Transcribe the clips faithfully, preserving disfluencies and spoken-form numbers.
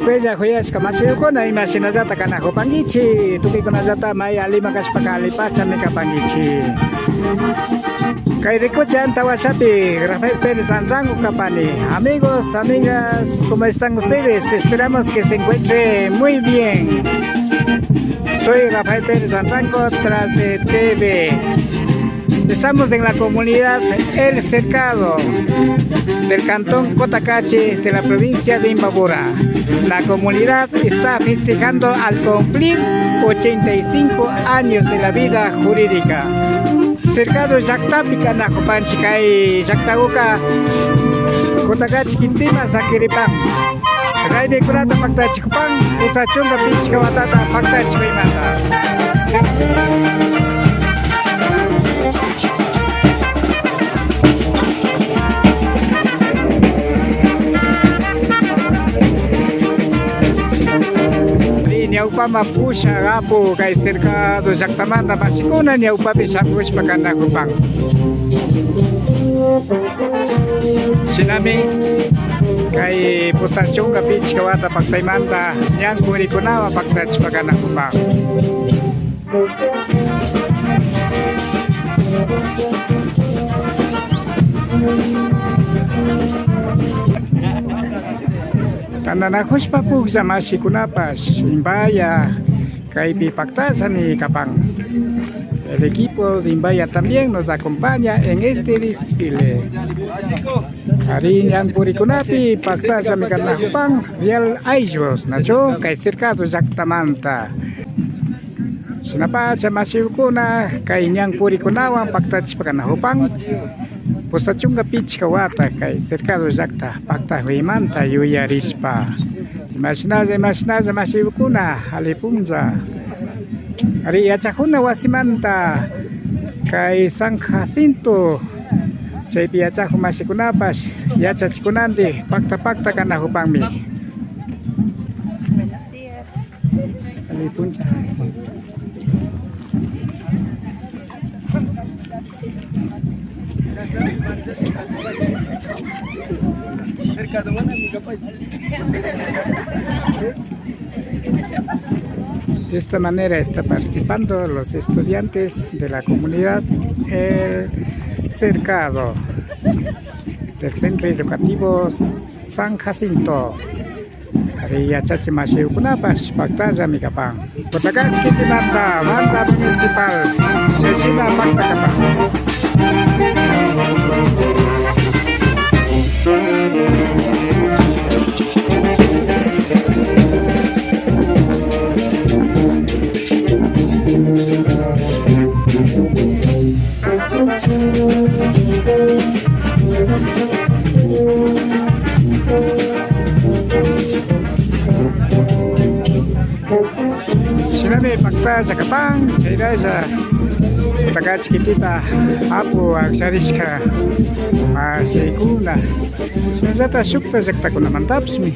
Bella kuyashka mashikuna, imashinallata kanakupankichik, tukuykunallata may allima kashpaka allipachami kapankichik. Kay rikuchi antawashapi Rafael Pérez Anrango kapani. Amigos, amigas, ¿cómo están ustedes? Esperamos que se encuentre muy bien. Soy Rafael Pérez Anrango, tras de T V. Estamos en la comunidad El Cercado del cantón Cotacachi de la provincia de Imbabura. La comunidad está festejando al cumplir ochenta y cinco años de la vida jurídica. Cercado llaktapi kanakupanchik, kay llaktakuka Cotacachi kintiman sakiripan. Raymikunata paktachikupan, pusak chunka pichka watata paktachikuymanta. Ñawpaman pushak apu kay Cercado llaktamanta mashikuna ñawpapi shamushpa kanakupan. Shinami kay pusak chunka pichka wata paktaymanta ñan kurikunawan paktachishpa kanakupan. Tantanakushpa puklla mashikunapash Imbaya kaypi paktallami kapan. El equipo de Imbaya también nos acompaña en este desfile. Ari, ñan kurikunapi paktallami kanakupan, real ayllus, nachu? Kay Cercado llaktamanta. Shinapacha mashikuna, kay ñan kurikunawan paktachishpa kanakupan. Pusak chunka pichka wata kay Cercado llakta paktakuymanta yuyarishpa. Imashinalla, imashinalla mashikuna, alli punlla. Ari, yachakuna wasimanta kay San Jacinto, chaypi yachakuk mashikunapash yachachikunanti pakta pakta kanakupanmi. Buenos días. Alli puncha. De esta manera está participando los estudiantes de la comunidad El Cercado del Centro Educativo San Jacinto. Ari, yachachik mashikunapash paktallami kapan. Cotacachi kintimanta, banda municipal, chayshina pakta kapan. Shinami paktalla kapan, chayralla Cotacachi kintita apu akllarishka mashikuna. Shinallata shukta llaktakunamantapishmi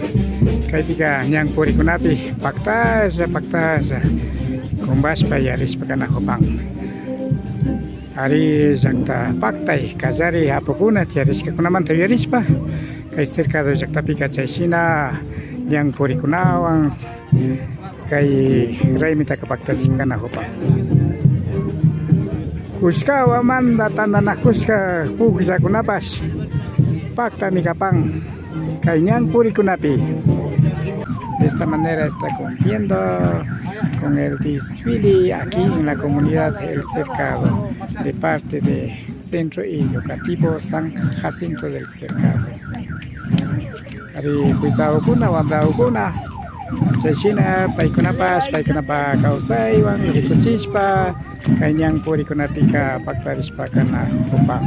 kaypika ñan kurikunapi paktalla, paktalla kumbashpa yarishpa kanakupan. Ari, llakta paktay, kallari apukuna tiyarishkakunamanta yuyarishpa, kay Cercado llaktapika chayshina ñan kurikunawan kay raymitaka paktachishpa kanakupan. Kushkawamanta tantanakushka pukllakunapash paktami kapan. Kay ñan kurikunapi. De esta manera está cumpliendo con el desfile aquí en la comunidad El Cercado, de parte de Centro Educativo San Jacinto del Cercado. Ari, kuytsakuna, wambrakuna, chayshina paykunapash, paykunapa kawsaywan rikuchishpa, kay ñan kurikunatika paktarishpa kanakupan.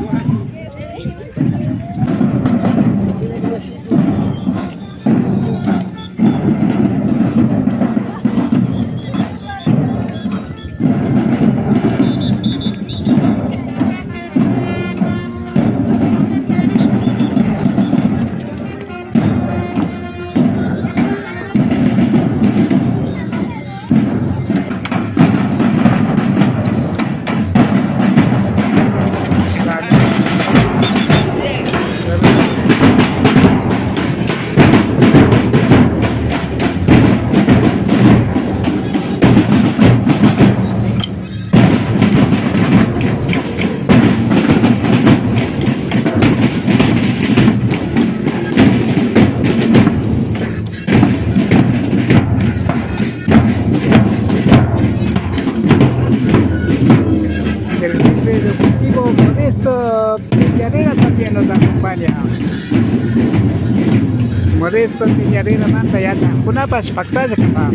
Piñarinamanta yachankunapash paktalla kapan.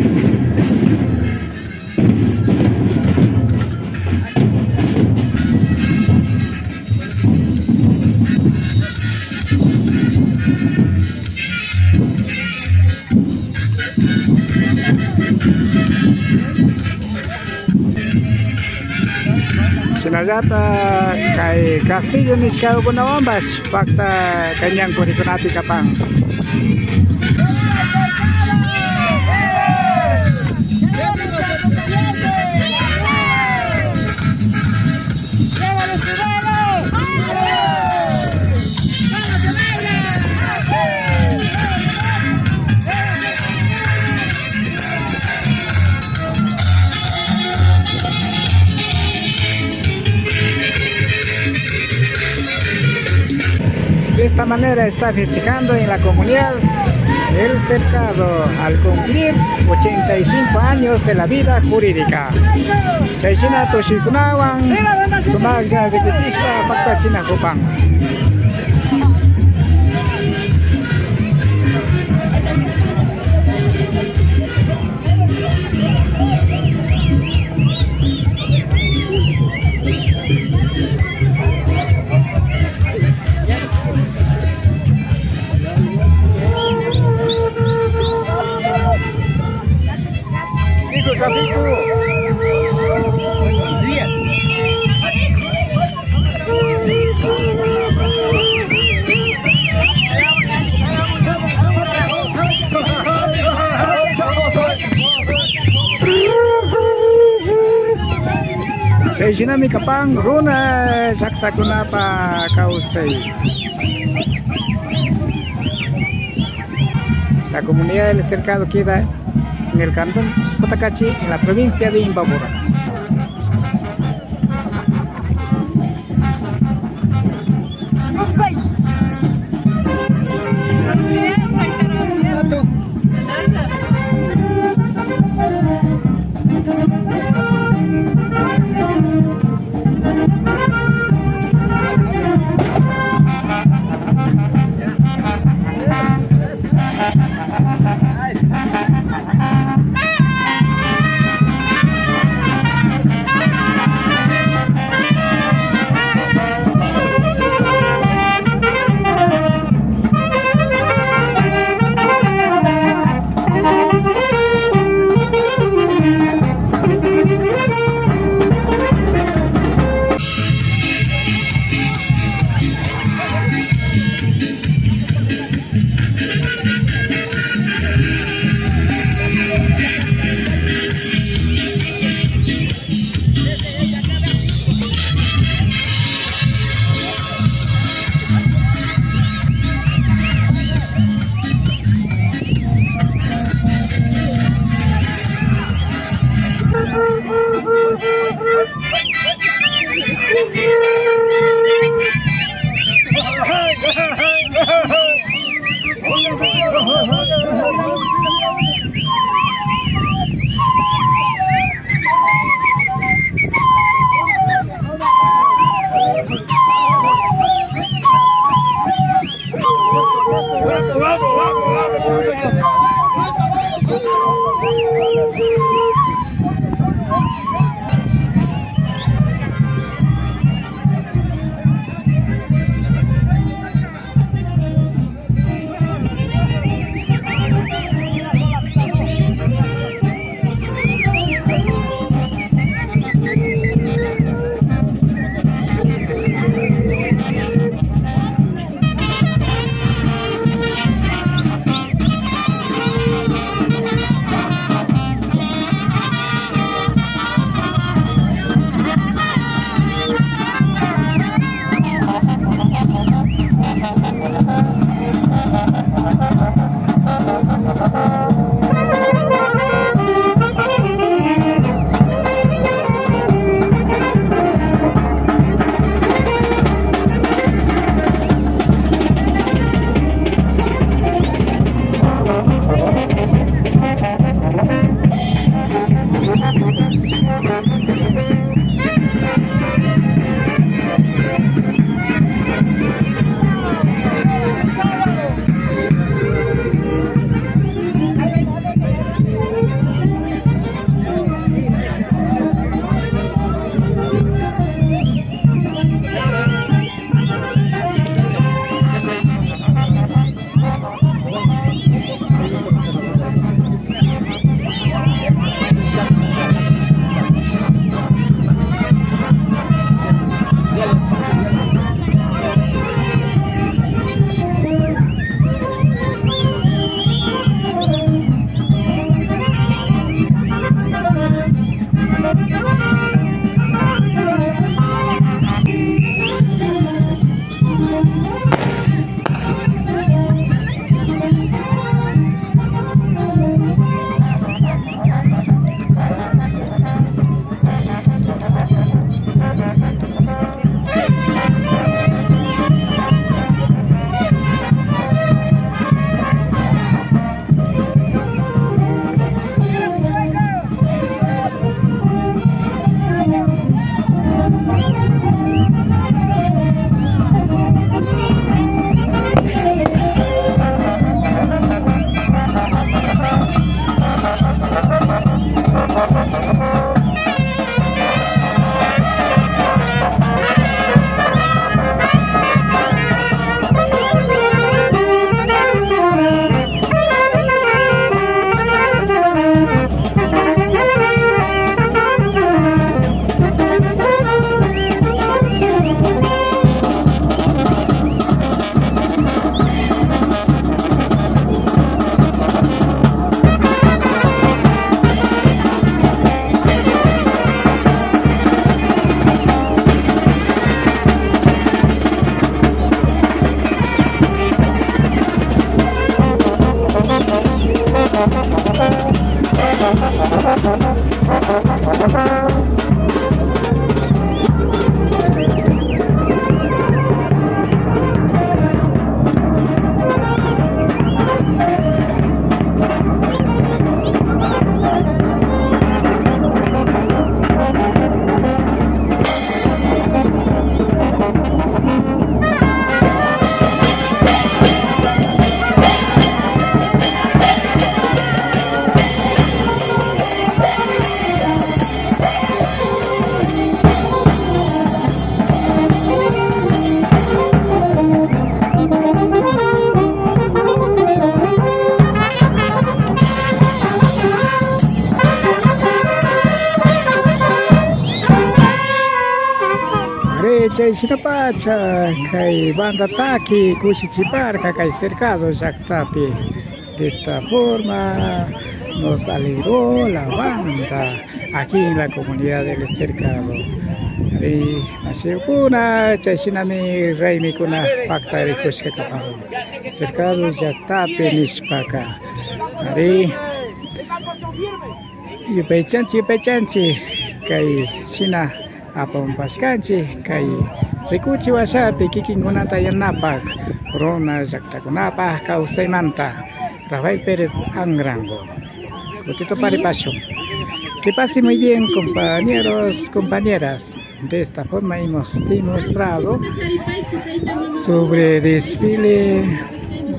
Shinallata kay castillo nishkakunawanpash pakta kay ñankurikunapi kapan. De esta manera está festejando en la comunidad El Cercado al cumplir ochenta y cinco años de la vida jurídica. Chayshina tushikunawan sumaklla rikuchishpa paktachinakupan. Chayshinami kapan runa llaktakunapa kawsay. La comunidad del Cercado queda en el cantón Cotacachi, en la provincia de Imbabura. Ari, chayshinapacha kay banda taki kushichiparka kay Cercado llaktapi. De esta forma nos alegró la banda aquí en la comunidad del Cercado. Ari, mashikuna, chayshinami raymikuna paktarikushka kapan. Cercado llaktapi nishpaka. Ari, yupaychanchik, yupaychanchik, kay shina apamupashkanchik, kay rikuchi washapi kikinkunata yanapak, runa llaktakunapak kawsaymanta, Rafael Pérez Anrango. Kutituparipashun. Que pase muy bien, compañeros, compañeras. De esta forma hemos demostrado sobre desfile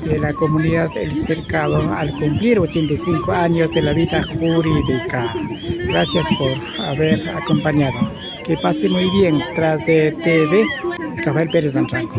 de la comunidad El Cercado al cumplir ochenta y cinco años de la vida jurídica. Gracias por haber acompañado. Que pase muy bien tras de T V, Rafael Pérez Anrango.